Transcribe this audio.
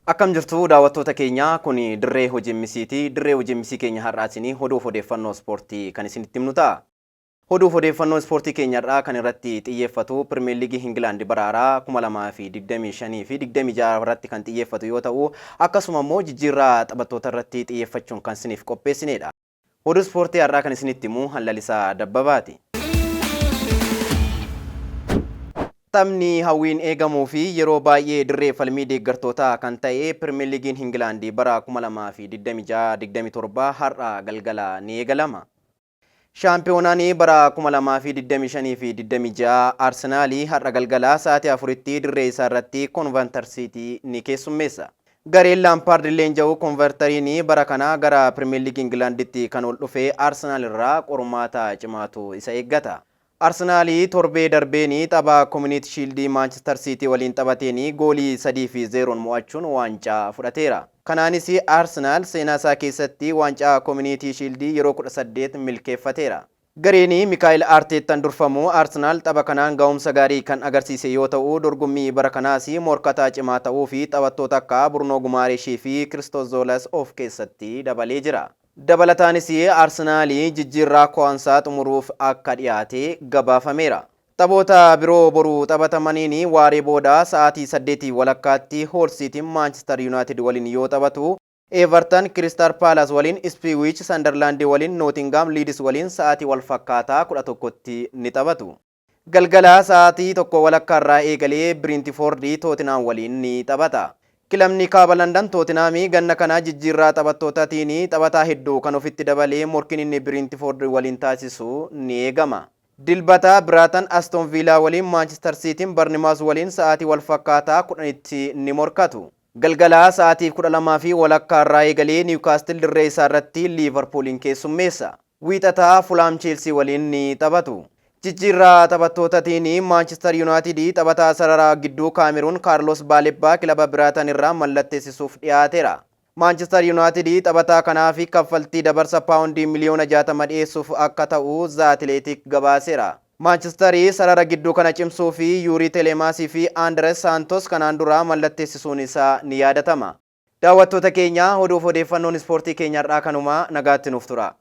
Akkam jirtu daawwattoota keenya, kun dirree hojii misiiti. Dirree hojii misii keenya har'aatiin oduuf odeeffannoo ispoortii kan isinitti himnu ta'a. Oduuf odeeffannoo ispoortii keenya har'aa kan irratti xiyyeeffatu Pirimeer Liigii Ingilaand bara haaraa 2025 fi 26 irratti kan xiyyeeffatu yoo ta'u, akkasuma immoo jijjiirraa taphattoota irratti xiyyeeffachuun kan isiniif qopheessinedha. Oduu ispoortii har'aa kan isinitti himu Lalisaa Dabbabaati. Taphni hawwiin eegamuu fi yeroo baay'ee dirree falmii deeggartootaa kan ta'e Pirimeer Liigiin Ingilaand bara 2026-27 har'a galgala ni eegalama. Shaampiyoonaan bara 2025 fi 26 Arsenaal har'a galgala sa'aatii 4tti dirree isaa irratti Koonvantar Siitii ni keessummeessa. Gareen Laampaard leenja'u Koonvartariin bara kana gara Pirimeer Liigii Ingilaanditti kan ol dhufe Arsenaal irraa qormaata cimaatu isa eeggata. Arsenaal torbee darbeen tapha Koominiiti Shiildii Maanchister Siitii waliin taphateen goolii 3 fi 0 mo'achuun waancaa fudhateera. Kanaanis Arsenaal seenaa isaa keessatti waancaa Koominiitii Shiildii yeroo 18 milkeeffateera. Gareen Mikaa'el Arteettaan durfamu Arsenaal tapha kanaan ga'umsa gaarii kan agarsiise yoo ta'u, dorgommii bara kanaas morkataa cimaa ta'uu fi taphattoota akka Burnoo Gumaareeshii fi Kiristoos Zoolas of keessatti dabalee jira. Dabalataanis Arsenaal jijjiirraa Ko'ansaa xumuruuf akka dhiyaate gabaafameera. Taphoota biroo boru taphatamaniin waaree booda sa'aatii 8:30tti Hool Siitiin Maanchister Yuunaayitid waliin yoo taphatu, Everton Kiristaal Paalaas waliin, Ipswich Sandarlaandii waliin, Nootingaam Liidis waliin sa'aatii wal fakkaataa 11tti ni taphatu. Galgala sa'aatii 1:15 irraa eegalee Biriintifoordi Tootinhaam waliin ni taphata. Kilabni kaaba Landan Tootinhaam ganna kana jijjiirraa taphattootaatiin taphataa hedduu kan ofitti dabalee morkiin inni Biriintifoordi waliin taasisu ni eegama. Dilbata Biraatan Aston Viilaa waliin, Maanchister Siitiin Barnimaas waliin sa'aatii wal fakkaataa 10tti ni morkatu. Galgala sa'aatii 12:30 irraa eegalee Niwukaastil dirree isaa irratti Liivarpuuliin keessummeessa. Wiixataa Fulaam Cheelsii waliin ni taphatu. Jijjiirraa taphattootaatiin Maanchister Yuunaayitid taphataa sarara gidduu Kaameruun Kaarlos Baalebbaa kilaba Biraatan irraa mallatteessisuuf dhiyaateera. Maanchister Yuunaayitid taphataa kanaaf kaffaltii dabarsa paawundii miliyoona 60 dhiyeessuuf akka ta'u The Athletic gabaaseera. Maanchister sarara gidduu kana cimsuu fi Yuurii Teleemaasii fi Andres Saantos kanaan dura mallatteessisuun isaa ni yaadatama. Daawwattoota keenya, oduuf odeeffannoon ispoortii keenya har'aa kanuma, nagaatti nuuf tura.